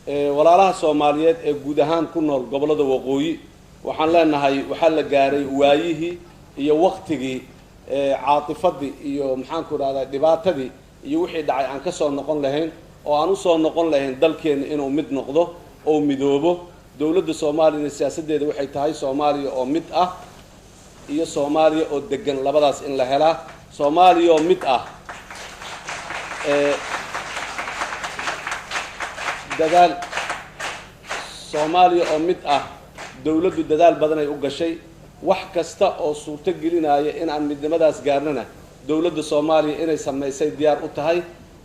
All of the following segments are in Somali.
Walaalaha Soomaaliyeed ee guud ahaan ku nool gobollada waqooyi, waxaan leenahay waxaa la gaaray waayihii iyo waqtigii caatifadii iyo maxaanku idhahdaa dhibaatadii iyo wixii dhacay aan ka soo noqon lahayn oo aan usoo noqon lahayn dalkeena inuu mid noqdo oo midoobo. Dowladda Soomaaliyana siyaasaddeeda waxay tahay Soomaaliya oo mid ah iyo Soomaaliya oo degan, labadaas in la helaa. Soomaaliya oo mid ah dadaal, Soomaaliya oo mid ah dowladdu dadaal badan ay u gashay. Wax kasta oo suurto gelinaya in aan midnimadaas gaarnana dowladda Soomaaliya inay samaysay diyaar u tahay,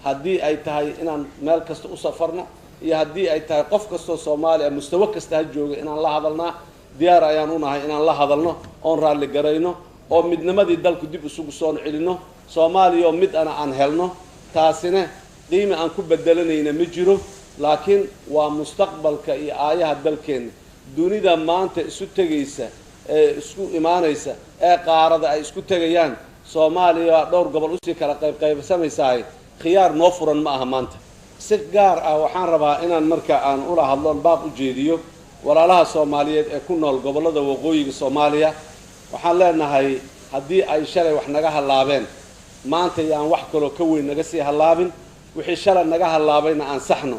haddii ay tahay inaan meel kasta u safarno iyo haddii ay tahay qof kastoo Soomaaliya mustawo kasta ha jooga inaan la hadalnaa, diyaar ayaan u nahay inaan la hadalno oon raalli garayno oo midnimadii dalku dib isugu soo celinno, Soomaaliya oo mid ana aan helno. Taasina qiimi aan ku bedelanayna ma jiro, laakiin waa mustaqbalka iyo aayaha dalkeenna. Dunida maanta isu tegaysa ee isku imaanaysa ee qaarada ay isku tegayaan, Soomaaliya waa dhowr gobol usii kala qayb qaybsamaysahay, khiyaar noo furan ma aha maanta. Si gaar ah waxaan rabaa inaan marka aan ula hadloon baaq u jeediyo walaalaha Soomaaliyeed ee ku nool gobollada waqooyiga Soomaaliya. Waxaan leenahay haddii ay shalay wax naga hallaabeen, maanta yaan wax kaloo ka weyn naga sii hallaabin. Wixii shalay naga hallaabayna aan saxno,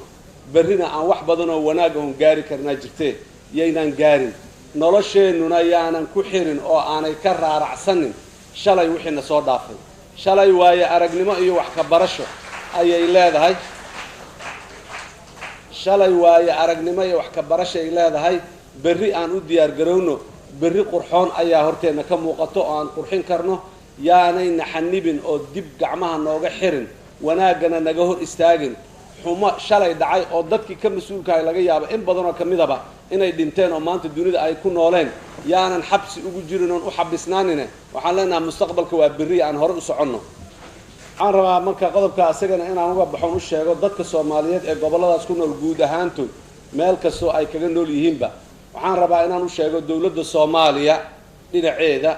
berrina aan wax badan oo wanaag ahon gaari karnaa jirtee yaynaan gaarin. Nolosheennuna yaanan ku xirin oo aanay ka raaracsanin shalay wixiina soo dhaafay. Shalay waaye aragnimo iyo wax ka barasho ayay leedahay, shalay waaye aragnimo iyo wax ka barashay leedahay. Berri aan u diyaar garowno, berri qurxoon ayaa horteenna ka muuqato oo aan qurxin karno. Yaanay naxanibin oo dib gacmaha nooga xirin, wanaaggana naga hor istaagin xumo shalay dhacay oo dadkii ka mas-uulkahay laga yaabo in badanoo ka midaba inay dhinteen oo maanta dunida ay ku nooleen. Yaanan xabsi ugu jirin oon u xabisnaanine, waxaan leenahay mustaqbalka waa berri, aan hore u soconno. Waxaan rabaa marka qodobka asagana inaan uga baxoon u sheego dadka Soomaaliyeed ee gobolladaas ku nool guud ahaantood meel kastoo ay kaga nool yihiinba, waxaan rabaa inaan u sheego dowladda Soomaaliya dhinaceeda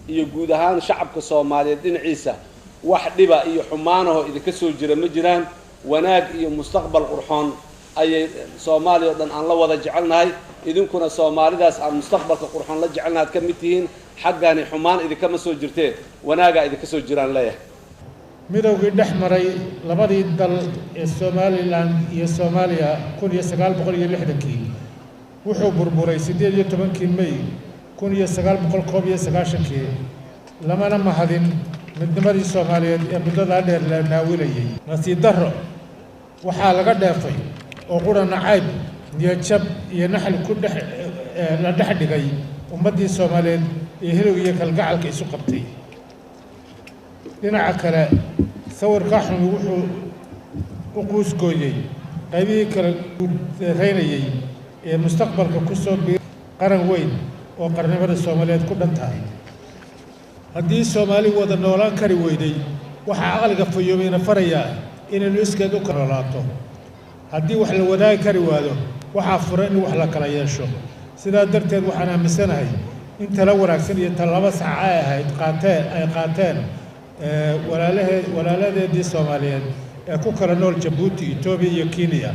iyo guud ahaan shacabka Soomaaliyeed dhinaciisa, wax dhiba iyo xumaanahoo idinka soo jira ma jiraan. Wanaag iyo mustaqbal qurxoon ayay Soomaaliya o dhan aan la wada jecelnahay, idinkuna Soomaalidaas aan mustaqbalka qurxoon la jecelnahay ad ka mid tihiin. Xaggani xumaan idinkama soo jirtee, wanaagaa idinka soo jiraan leeyahay. Midowgii dhex maray labadii dal ee Somalilan iyo Soomaaliya 1960kii wuxuu burburay 18kii May 1991kii, lamana mahadin midnimadii Soomaaliyeed ee muddadaa dheer la naawilayay. Nasiib darro, waxaa laga dheefay oo qura nacayb, niyadjab iyo naxli ku dhex la dhex dhigay ummaddii Soomaaliyeed ee hilowg iyo kalgacalka isu qabtay. Dhinaca kale, sawirkaa xumi wuxuu u quusgooyey qaybihii kala guudareynayey ee mustaqbalka ku soo biir qaran weyn oo qarnimada Soomaaliyeed ku dhan tahay. Haddii Soomaali wada noolaan kari weyday, waxaa caqliga fayoobayna farayaa inaynu iskeed u kala noolaato. Haddii wax la wadaagi kari waado, waxaa furan in wax la kala yeesho. Sidaa darteed waxaan aaminsanahay in talo wanaagsan iyo tallabo sax ay ahayd qaateen ay qaateen walaalahee walaaladeedii Soomaaliyeed ee ku kala nool Jabuuti, Etoobiya iyo Kenya.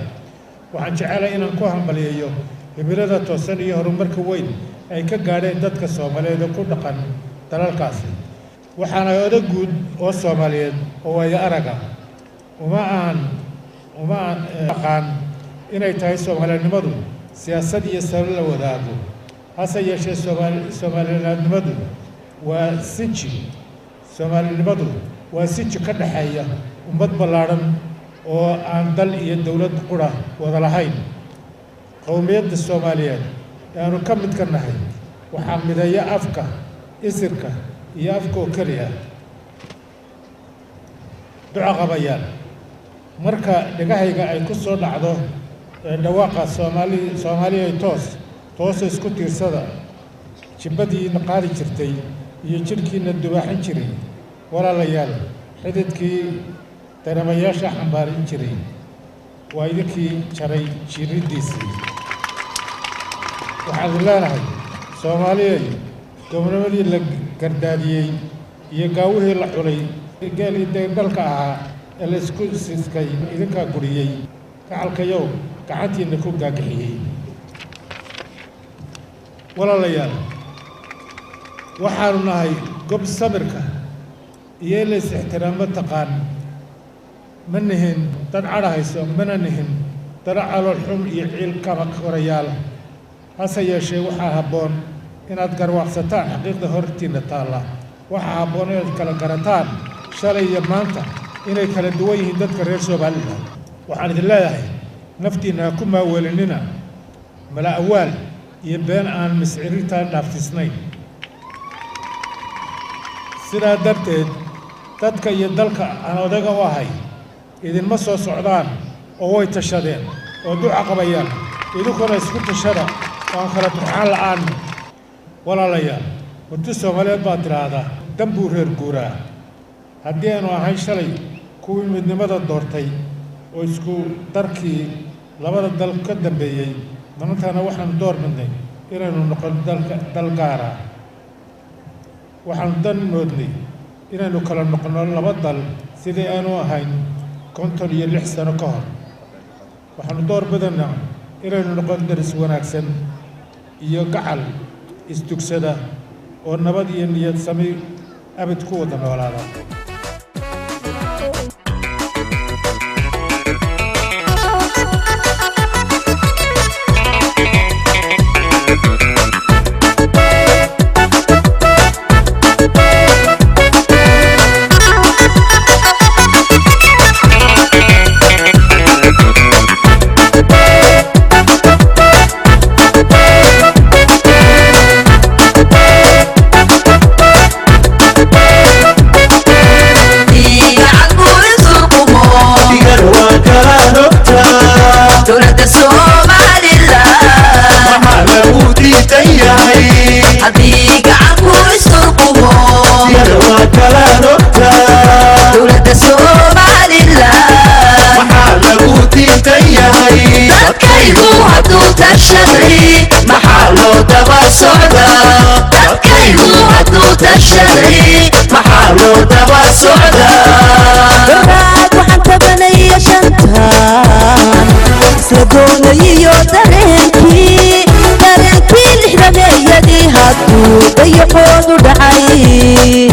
Waxaan jecelahay inaan ku hambaliyeeyo himilada toosan iyo horumarka weyn ay ka gaadheen dadka Soomaaliyeed ee ku dhaqan dalalkaasi. Waxaana oda guud oo Soomaaliyeed oo waayo araga uma aan aqaan inay tahay Soomaalinimadu siyaasad iyo salo la wadaago, hase yeeshee Soomaalinaadnimadu waa sinji, Soomaalinimadu waa sinji ka dhexeeya ummad ballaadhan oo aan dal iyo dowlad qura wada lahayn. Qowmiyadda Soomaaliyeed ee aanu ka mid ka nahay waxaa mideeya afka, isirka iyo afka oo keliya. Duco qabayaal, marka dhegahayga ay ku soo dhacdo dhawaaqa Soomaali, Soomaaliya toos toosa isku tiirsada, jibbadiina qaadi jirtay iyo jidhkiina dubaaxin jiray, walaalayaal, xididkii daramayaasha xambaarin jiray waa idinkii jaray jiriddiisii. Waxaanu leenahay Soomaaliyay, gobonimadii la gardaadiyey iyo gaawihii la xulay, geelii degdalka ahaa ee la isku siskay idinkaa guriyey. Gacalkayow, Gacantiinna ku gaagixiyey. Walaalayaal, waxaanu nahay gob sabirka iyo in la is ixtiraamo taqaan. Ma nihin dad cadhahayso, mana nihin dad calool xun iyo ciil kaba korayaal. Hase yeeshee, waxaa habboon inaad garwaaqsataan xaqiiqda hortiinna taalla. Waxaa habboon inaad kala garataan shalay iyo maanta inay kala duwan yihiin dadka reer Somaliland. Waxaan idin leeyahay, naftiinna ha ku maaweelinina mala awaal iyo been aan miscirintaan dhaafsiisnayn. Sidaa darteed, dadka iyo dalka aan odaga u ahay idinma soo socdaan oo way tashadeen oo duca qabayaan. Idinkuna isku tashada oo aan kala turxaan la'aan. Walaalayaal, murti Soomaaliyeed baa tidhaahdaa, dan buu reer guuraa. Haddii aynu ahayn shalay kuwii midnimada doortay oo isku darkii labada dal ka dambeeyey, maantana waxaanu door bidnay inaynu noqon dalka dal gaara. Waxaanu dan moodnay inaynu kala noqonno laba dal sidii aanu ahayn 56 sano ka hor. Waxaanu door bidanaa inaynu noqon daris wanaagsan iyo gacal isdugsada oo nabad iyo niyad sami abid ku wada noolaada. Dowladda Somaliland Maxaa lagu diidan yahay? Haddii gacanku isturqumo, Siyada waa kala rogtaa. Dowladda Somaliland Maxaa lagu diidan yahay? Dadkaygu hadduu tashaday, Maxaa loo daba socdaa? Dadkaygu hadduu tashaday, Maxaa loo daba socdaa? Daraad waxaan tabanaya shantan isla doonayiyo dareenkii lixdameeyadii hadduu dayaxoodu dhacay.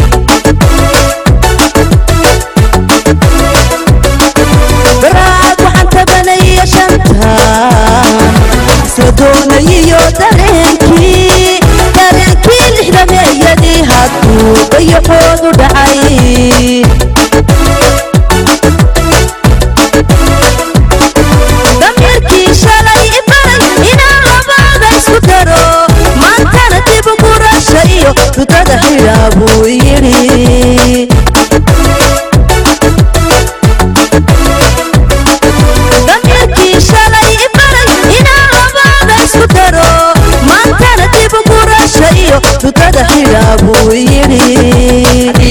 Daraad waxaan tabanaya shantan isla doonayiyo dareenkii lixdameeyadii hadduu dayaxoodu dhacay. Damirkii shalay ibaray inaan labada isku daro, maantana dib u gurasha iyo rudada xidhaa buu yidhi. Damirkii shalay ibaray inaan labada isku daro, maantana dib u gurasha iyo rudada xidhaa buu yidhi.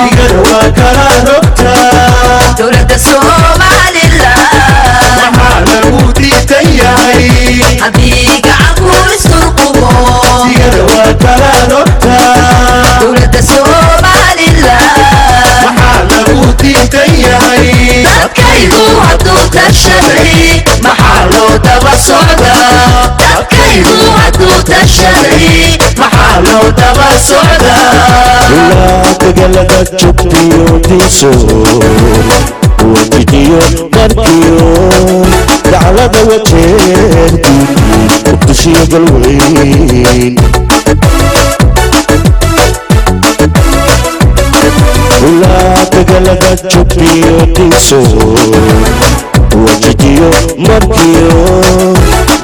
Digada waa kala rogtaa. Dowladda Somaliland Maxaa lagu diidan yahay? Haddii gacanku isturqumo, Digada waa kala rogtaa. Dowladda Somaliland Maxaa lagu diidan yahay? Dadkaygu hadduu tashaday, Maxaa loo daba socdaa? Dadkaygu hadduu tashaday, Maxaa loo daba socdaa? Ilaa degalada jubtiyo diiso, wajijiyo markiyo daclada wajeerki, Muqdishiyo galweyn. Ilaa degalada jubtiyo diiso, wajijiyo markiyo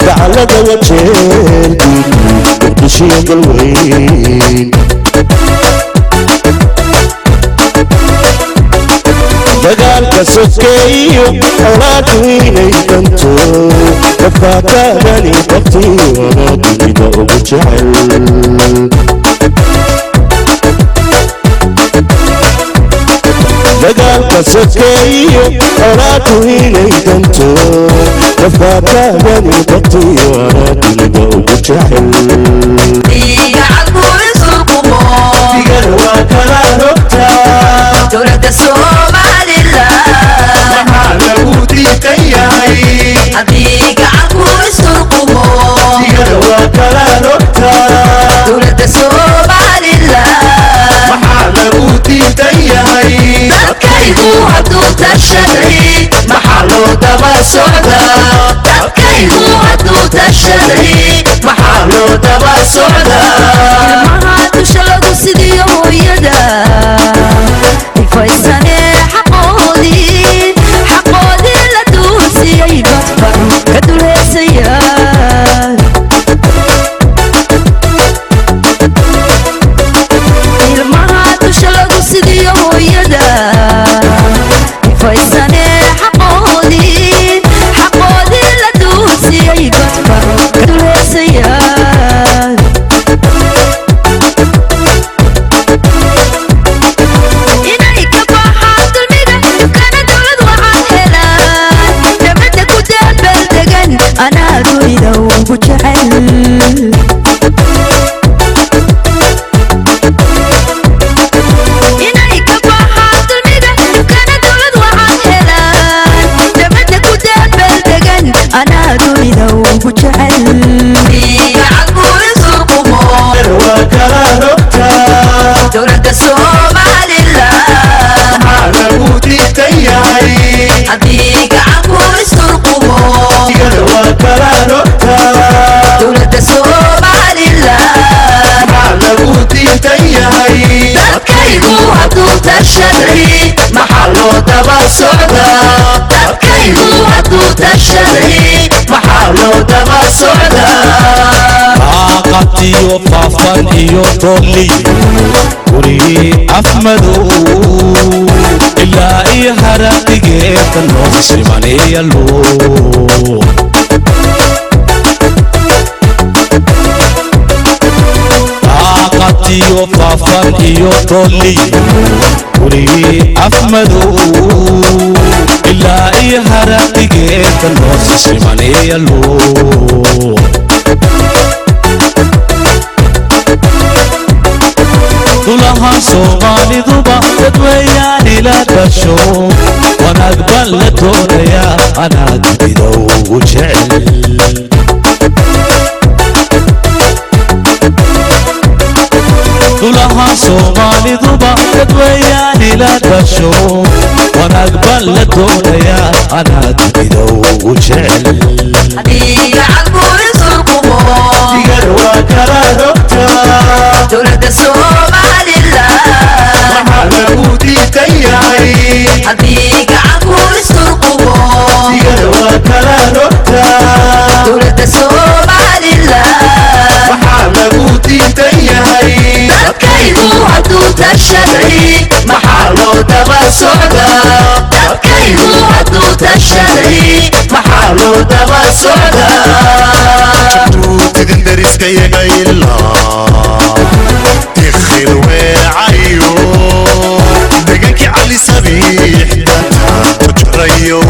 daclada wajeerki, Muqdishiyo galweyn. Dagaalka sokeeyo colaadu inay dhanto dafaataadani waqtiwana dunida ugu jecel. Dagaalka sokeeyo colaadu inay dhanto dafaataadani waqtiwana dunida ugu jecel. Gacanku isturqumo, Digada waa kala rogtaa. Dowladda Somaliland Maxaa lagu diidan yahay Haddii gacanku isurqumo Digada waa kala rogtaa Dowladda Somaliland Maxaa lagu diidan yahay Dadkaygu hadduu tashaday Maxaa loo daba socdaa Dadkaygu hadduu tashaday Maxaa loo daba socdaa Ilmaha dusha lagu sidiyo hooyada Ifaysane xaqoodii xaqoodii la duusiyey badfar ka duleysaya Ilmaha dusha lagu sidiyo hooyada Ifaysane xaqoodii xaqoodii la duusiyey badfar ka duleysaya Inay ka baxaan dulmiga dhibkana dowlad waxaan helaan nabadda ku daabaaldegan anaa dunida ugu jecel Inay ka baxaan dulmiga dhibkana dowlad waxaan helaan nabadda ku daabaaldegan anaa dunida ugu jecel Waa kala rogtaa Dowladda Somaliland Maxaa lagu diidan yahay Haddii gacanku isurqumo Digada waa kala rogtaa Dowladda Somaliland Maxaa lagu diidan yahay Dadkaygu hadduu tashaday Maxaa loo daba socdaa Dadkaygu hadduu tashaday Maxaa loo daba socdaa Qaatiyo faafan iyo dooli gurigii afmadow ilaa iyo haradigeeda noo simaniyalo Qaatiyo faafan iyo dooli gurigii afmadow ilaa iyo haradigeeda noo simaniyalo Dulaha Soomaaliduba dadweyaan ila dhasho wanaag baan la doonayaa anaa dunida ugu jecel Dulaha Soomaaliduba dadweyaan ila dhasho wanaag baan la doonayaa anaa dunida ugu jecel Haddii gacanku isurqumo Digada waa kala rogtaa Dowladda Somaliland Maxaa lagu diidan yahay Haddii gacanku isurqumo Digada waa kala rogtaa Dowladda Somaliland Maxaa lagu diidan yahay Dadkaygu hadduu tashaday Maxaa loo daba socdaa Dadkaygu hadduu tashaday Maxaa loo daba socdaa Tidin deriskayaga ilaa Dikhil weecayo Degankii Cali Sabiix danta ku jirayo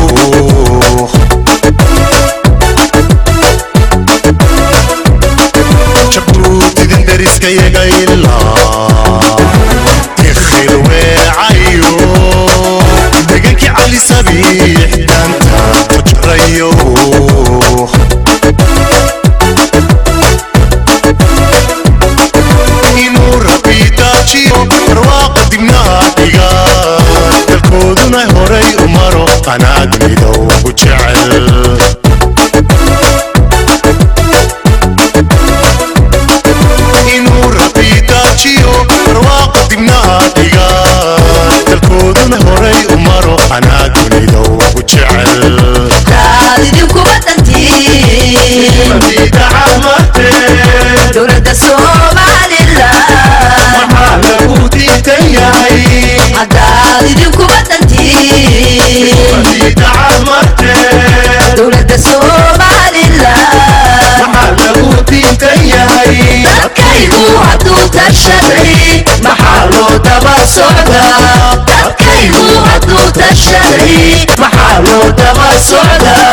Jabuutidin deriskayaga ilaa Dikhil weecayo Degankii Cali Sabiix danta ku jirayo Inuu rabbi daajiyo barwaaqo dibnaha dhiga dalkooduna horay u maro anaa dunida ugu jecel Inuu rabbi daajiyo barwaaqo dibnaha dhiga dalkooduna horay u maro anaa dunida ugu jecel Daad idinkuba dantiin Dacamate Dowladda Somaliland Maxaa lagu diidan yahay Haddaad idinkuba dantiin Dacamate Dowladda Somaliland Maxaa lagu diidan yahay Dadkaygu hadduu tashaday Maxaa loo daba socdaa Dadkaygu hadduu tashaday Maxaa loo daba socdaa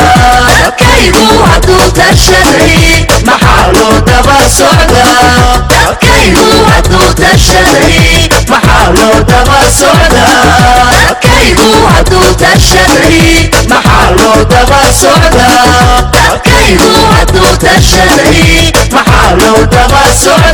Dadkaygu hadduu tashaday Maxaa loo daba socdaa Dadkaygu hadduu tashaday Maxaa loo daba socdaa Dadkaygu hadduu tashaday. Tashaday, Maxaa loo daba socdaa? Dadkaygu hadduu tashaday, Maxaa loo daba socdaa?